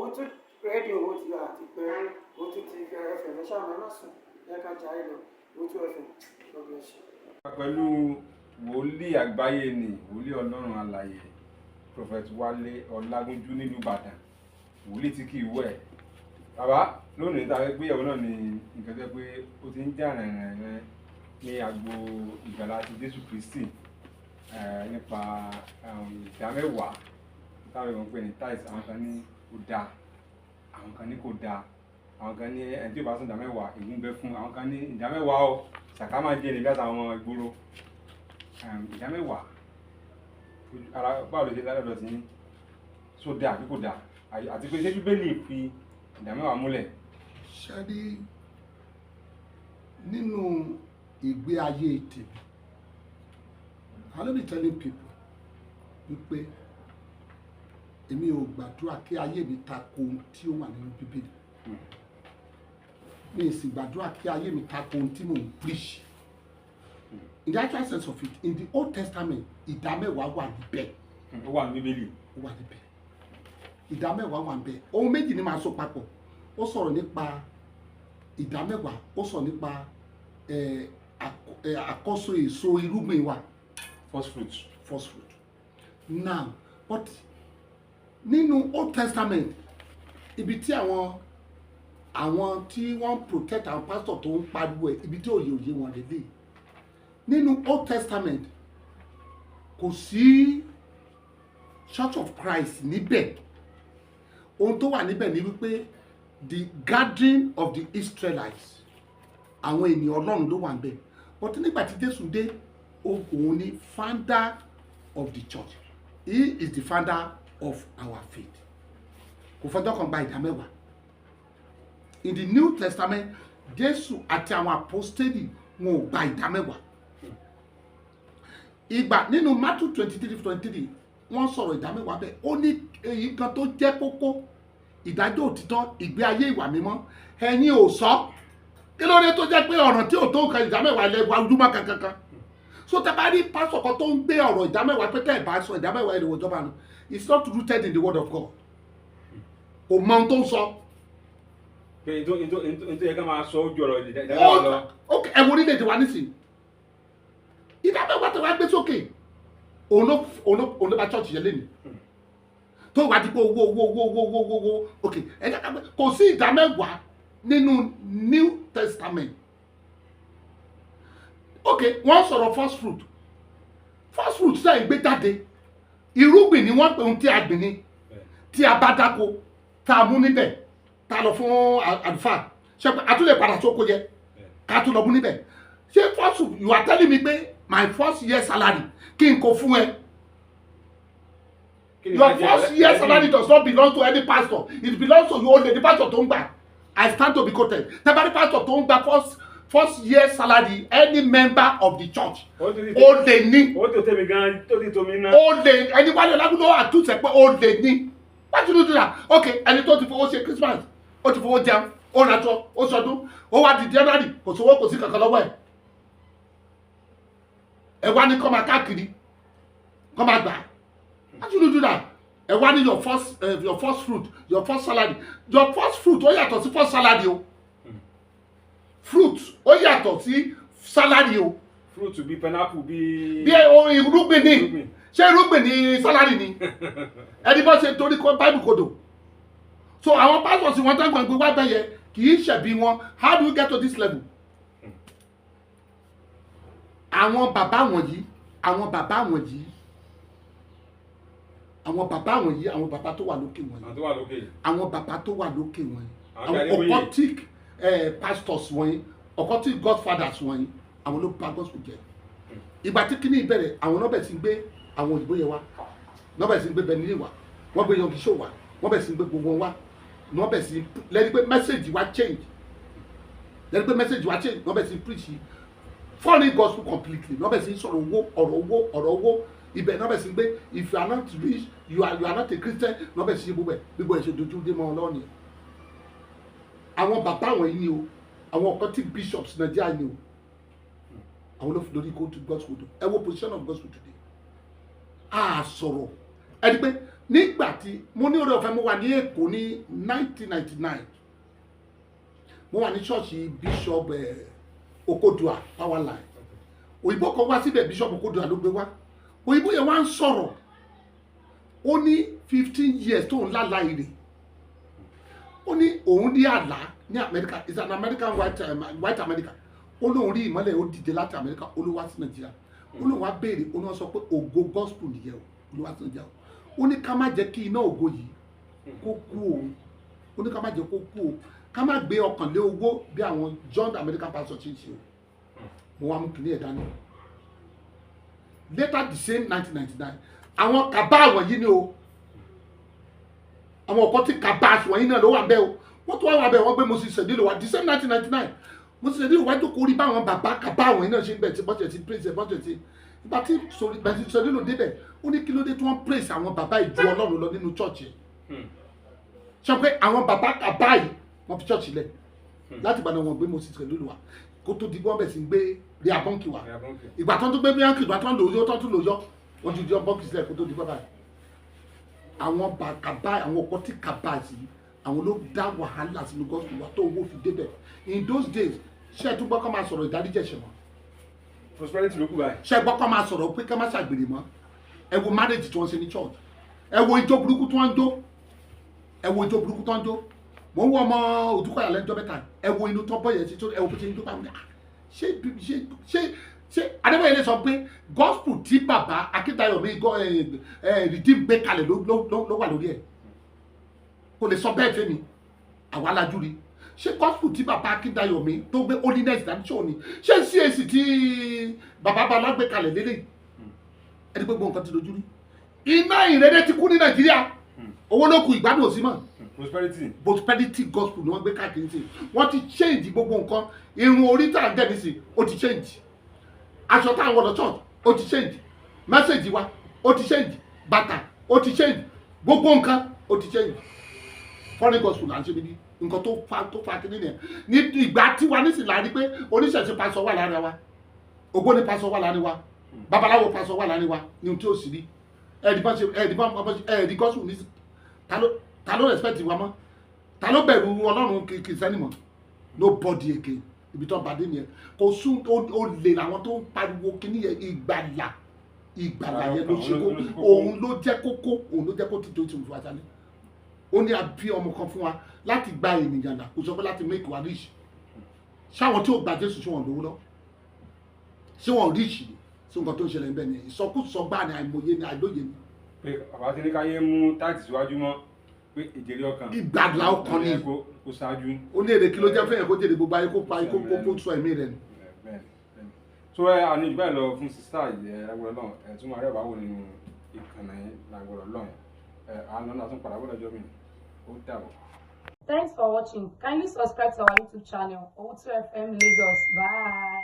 Owótú Rédíò, ó ti àti pé Owótú TV FM. Ẹ ṣáà ẹ má sùn, ẹ ká jayé lọ. Owótú FM, God bless you. Pẹ̀lú wòlíì àgbáyé ni, wòlíì Ọlọ́run alààyè, Prophet Wálé Ọlágúnjú nílùú Ìbàdàn, wòlíì tí kì í wẹ̀. Bàbá, lónìí tá a fẹ́ gbéyàwó náà ni nǹkan tó yẹ pé ó ti ń jà rìnrìn ní agbo ìgbàlá ti Jésù Kristi, nípa ìdá mẹ́wàá táwọn èèyàn ń pè ní tithe. Àwọn kan ní kò dáa, àwọn kan ní kò dáa, àwọn kan ní ẹni tí ò bá san ìdá mẹ́wàá, ègún bẹ fún, àwọn kan ní ìdá mẹ́wàá o, sàká máa jẹ níbi àtàwọn ìgboro. Ìdá mẹ́wàá ara, báwo ló ṣe ládọ́dọ̀ sí ní só dáa àbí kò dáa, àti pé ṣé Bíbélì fi ìdá mẹ́wàá múlẹ̀? Ṣẹ́rí, nínú ìgbé ayé tèmi, I no be telling people wípé èmi ò gbàdúrà kí ayé mi tako ohun tí ó wà nínú Bíbélì. Mi ì sì gbàdúrà kí ayé mi tako ohun tí mò ń preach. In the actual sense of it, in the Old Testament, ìdá mẹ́wàá wà níbẹ̀. Ó wà ní Bíbélì. Ó wà níbẹ̀, ìdá mẹ́wàá wà níbẹ̀. Ohun méjì ni màá sọ papọ̀. Ó sọ̀rọ̀ nípa ìdá mẹ́wàá, ó sọ̀rọ̀ nípa àkọ́so èso irúgbìn wa. First fruit. First fruit. Now, but nínú Old Testament, ibi tí àwọn tí wọ́n protect àwọn pastor tó ń pariwo ẹ̀, ibi tí òye wọn lélẹ̀, nínú Old Testament kò sí Church of Christ níbẹ̀. Ohun tó wà níbẹ̀ ni wípé the gathering of the Israelites, àwọn ènìyàn Ọlọ́run ló wà níbẹ̀. But nígbà tí Jésù dé, òun ni founder of the church. He is the founder of our faith. Kò fọjọ́ kan gba ìdá mẹ́wàá. In the New Testament, Jésù àti àwọn apostoli, wọn ò gba ìdá mẹ́wàá. Ìgbà nínú Matthew 23:23, wọ́n sọ̀rọ̀ ìdá mẹ́wàá bẹ́ẹ̀. Ó ní èyí kan tó jẹ́ kókó: ìdájọ́ òtítọ́, ìgbé ayé ìwà mímọ́. Ẹ̀yin ò sọ. Kí ló dé tó jẹ́ pé ọ̀ràn tí ò tó nǹkan, ìdá mẹ́wàá lẹ wá ojúmọ́ kankankan? So tẹ́ bá rí pásọ̀ kan tó ń gbé ọ̀rọ̀ ìdá mẹ́wàá pé tẹ́ ẹ̀ bá sọ ìdá mẹ́wàá, ẹ̀ lè wọ ìjọba nù, it's not rooted in the word of God. Kò mọ ohun tó ń sọ. Pé ètò yẹ ká máa sọ ojú ọ̀rọ̀ ìdá mẹ́wàá lọ. Ok, ẹ wo orílẹ̀-èdè wa nísìnyí. Ìdá mẹ́wàá tó wá gbé sókè, òun ló bá church yẹn lẹ́nu tó wá di pé owó, owó, owó, owó, owó, owó, owó. Ok, ẹ jẹ́ ká pé kò sí ìdá mẹ́wàá nínú New Testament. Ok, wọ́n sọ̀rọ̀ first fruit. First fruit sẹ́yìn gbé jáde, irúgbìn ni wọ́n pè ohun tí a gbìn ni, tí a bá dáko, tá a mú níbẹ̀, tá a lọ fún àlùfáà, ṣe pé a tún lè padà sóko yẹ ká tún lọ mú níbẹ̀. Ṣé first fruit, you are telling me pé my first year salary, kí n kó fún ẹ? Your first year salary does not belong to any pastor, it belongs to you only. The pastor tó ń gbà, I stand to be quoted, tẹ́bárí pastor tó ń gba first year salary any member of the church, ó lè ní. Ó tó tẹ̀mí gan tó ti tomi ná. Ó lè ẹni Wálé Ọlágúndó àtúnṣe pé ó lè ní. Why do you do that? Okay, ẹni tó ti fowó ṣe Christmas, ó ti fowó jẹun, ó raṣọ, ó sọdún, ó wá di January, kò sówó, kò sí kankan lọ́wọ́ ẹ̀. Ẹ wá ní kọ́ máa káàkiri, kọ́ máa gbà. Why do you do that? Ẹ wá ní your first fruit, your first salary. Your first fruit, ó yàtọ̀ sí first salary o. Fruit, ó yàtọ̀ sí salary o. Fruit bíi pineapple, bíi. Bí o irúgbìn ni. Irúgbìn. Ṣé irúgbìn ni salary ni? Ẹni bá ṣe torí kọ Bible kodò. So àwọn pastors wọn tán gbọ̀ngbẹ̀ wá bẹ́yẹ, kì í ṣẹ̀bi wọn. How do we get to this level? Àwọn bàbá wọ̀nyí, àwọn bàbá wọ̀nyí, àwọn bàbá wọ̀nyí, àwọn bàbá tó wà lókè wọ̀nyí, Àwọn tó wà lókè. àwọn bàbá tó wà lókè wọ̀nyí, Àwọn àwọn Adébóyè. Occultic pastors wọ̀nyí, occultic godfathers wọ̀nyí, àwọn ló bà gospel jẹ́. Ìgbà tí kíní ìbẹ̀rẹ̀, àwọn náà bẹ̀ sí gbé àwọn òyìnbó yẹn wá, náà bẹ̀ sí gbé Benin wá, wọ́n gbé Yonggi Cho wá, wọ́n bẹ̀ sí gbé gbogbo wọn wá, náà bẹ̀ sí lẹ́ni pé message wa change, lẹ́ni pé message wa change, náà bẹ̀ sí preach foreign gospel completely, náà bẹ̀ sí sọ̀rọ̀ owó, ọ̀rọ̀ owó, ọ̀rọ̀ owó. Ibẹ̀ náà bẹ̀ sí gbé if you are not rich, you are not a Christian. Náà bẹ̀ sí gbogbo ẹ̀, gbogbo ẹ̀ ṣe dojú dé mọ́ ọ lọ́wọ́ nìyẹn. Àwọn bàbá àwọn yìí ni o, àwọn occultic bishops Nàìjíríà ni o, àwọn ló fi lórí kó to gospel. Ẹ wo position of gospel today. A sọ̀rọ̀ ẹni pé Nígbà tí mo ní oore ọ̀fẹ́, mo wà ní Èkó ní 1999, mo wà ní ṣọ́ọ̀ṣì Bishop Okodua, Power Line. Òyìnbó kan wá síbẹ̀, Bishop Okodua ló gbé wá. Òyìnbó yẹn wá ń sọ̀rọ̀, ó ní 15 years tóun lálàá ire. Ó ní òun ní àlá ní America, it's an American white, white America. Ó lóun rí ìmọ́lẹ̀, ó dìde láti America, ó ló wá sí Nàìjíríà. Ó lóun wá béèrè, ó ní wọ́n sọ pé ògo gospel nìyẹn o. Ó ló wá sí Nàìjíríà o. Ó ní ká má jẹ́ kí iná ògo yìí kó kú òun. Ó ní ká má jẹ́ kó kú o, ká má gbé ọkàn lé owó bí àwọn John American pastor ṣe ń ṣe o. Mo wá mú kìnìún ẹ̀ dání. Later, the same 1999, àwọn kaba wọ̀nyí ni o, àwọn ọkọ tí kaba wọ̀nyí náà ló wà bẹ́ẹ̀ o. Wọ́n tún wá wà bẹ́ẹ̀, wọ́n gbé Moses Odilo wá, the same 1999. Moses Odilo wá jókòó, rí báwọn bàbá kaba wọ̀nyí náà ṣe ń bẹ̀ tí bọ́sẹ̀ ti praise bọ́sẹ̀ tí. Ìgbà tí Odilo débẹ̀, ó ní kí ló dé tí wọ́n praise àwọn bàbá ìju Ọlọ́run lọ nínú church yẹn? Sọ pé àwọn bàbá kaba yìí, wọ́n fi church lẹ̀. Láti ìgbà náà, wọ́n gbé Moses Odilo wá, kó tó di wọ́n bẹ̀ sí gbé Reinhard Bonnke wá. Ìgbà tó ń tún gbé Bonnke, ìgbà tó ń lò yọ, tó ń tún lò yọ, wọ́n ti yọ Bonnke sílẹ̀ kó tó di bàbá yìí. Àwọn kaba, àwọn ọkọ tí kaba yìí, àwọn ló dá wàhálà sínú gospel wa tó owó fi débẹ̀. In those days, ṣé ẹ tún gbọ́ kọ́ máa sọ̀rọ̀ ìdáríjì ẹ̀ṣẹ̀ mọ́? Prosperity ló kù báyìí. Ṣé ẹ gbọ́ kọ́ máa sọ̀rọ̀ pé ká má ṣàgbèrè mọ́? Ẹ wo marriage tí wọ́n ṣe ní church, ẹ wo ijó burúkú tí wọ́n ń jó, ẹ wo ijó burúkú tí wọ́n ń jó. Mò ń wo ọmọ Òdúkọ̀yà lẹ́jọ́ mẹ́ta, ẹ wo inú tọ́ bọ́yẹ̀ sí, ẹ wo bó ṣe ń jó báwọn. Ṣé ṣé ṣé ṣé Adébóyè lè sọ pé gospel tí bàbá Akíntayọ̀mí ẹ ẹ Redeem gbé kalẹ̀ ló wà lórí ẹ̀? Kò lè sọ bẹ́ẹ̀ fẹ́mi. Àwa lajú rí. Ṣé gospel tí bàbá Akíntayọ̀mí tó gbé holiness dání, ṣó ni? Ṣé CAC tí bàbá Bala gbé kalẹ̀ lélẹ̀? Ẹni pé gbogbo nǹkan ti dojú rí. Iná ìrẹ́lẹ̀ ti kú ní Nàìjíríà, owó ló kù, ìgbádùn ò sí mọ́. Prosperity. Prosperity gospel ni wọ́n gbé káàkiri sí. Wọ́n ti change gbogbo nǹkan. Irun orí tá à ń gẹ̀ nísìn, ó ti change. Aṣọ tá à ń wọ̀ lọ church, ó ti change. Message wa, ó ti change. Bàtà, ó ti change. Gbogbo nǹkan, ó ti change. Foreign gospel là ń ṣe níbí. Nǹkan tó fa kí nìyẹn. Ní ìgbà tí wa nísìn là ń rí pé oníṣẹ̀ṣe pastor wà lára wa, ògbóni pastor wà lára wa, babaláwo pastor wà lára wa, ní ohun tí ó sì rí. Ẹ̀ẹ́dì bá ṣe, ẹ̀ẹ́dì bá ṣe, ẹ̀ẹ́dì gospel ní. Ta ló respect wa mọ́? Ta ló bẹ̀rù Ọlọ́run kìrìsìtẹ́nì mọ́? Nobody again. Ibi tó bàdé nìyẹn. Kò sún ó lè làwọn tó ń pariwo kíní yẹn. Ìgbàlà, ìgbàlà yẹn ló ṣe kó, òun ló jẹ́ kókó, òun ló jẹ́ kó ti tó ti fún wa sálẹ̀. Ó ní a bí ọmọ kan fún wa láti gba ènìyàn là. Kò sọ pé láti make wa rich. Ṣáwọn tí ò gba Jésù, ṣé wọn lówó lọ? Ṣé wọn rich ni? Ṣé nǹkan tó ń ṣẹlẹ̀ níbẹ̀ ni? Ìsọkúsọ gbáà ni, àìmọye ni, àìlóye ni. Pé bàbá tí ní káyé mú tithe síwájú mọ́, pé ìjèrè ọkàn. Ìgbàlà ọkàn ni. Kó ṣáájú. Ó ní èrè kí ló jẹ́ fẹ́yàn kó jèrè gbogbo ayé, kó pa kó sọ ẹ̀mí rẹ̀ nù? Bẹ́ẹ̀ni. So ẹ àní jù báyìí lọ fún sísá yìí. Ẹ lágbára Ọlọ́run, ẹ tún máa rẹ̀ wá wò nínú ìkànnì yìí lágbára Ọlọ́run. Ẹ àná náà tún padà bọ́ lọ́jọ́ mi. Ó dàbọ̀. Thanks for watching. Kindly subscribe to our YouTube channel, O2FM Lagos. Bye.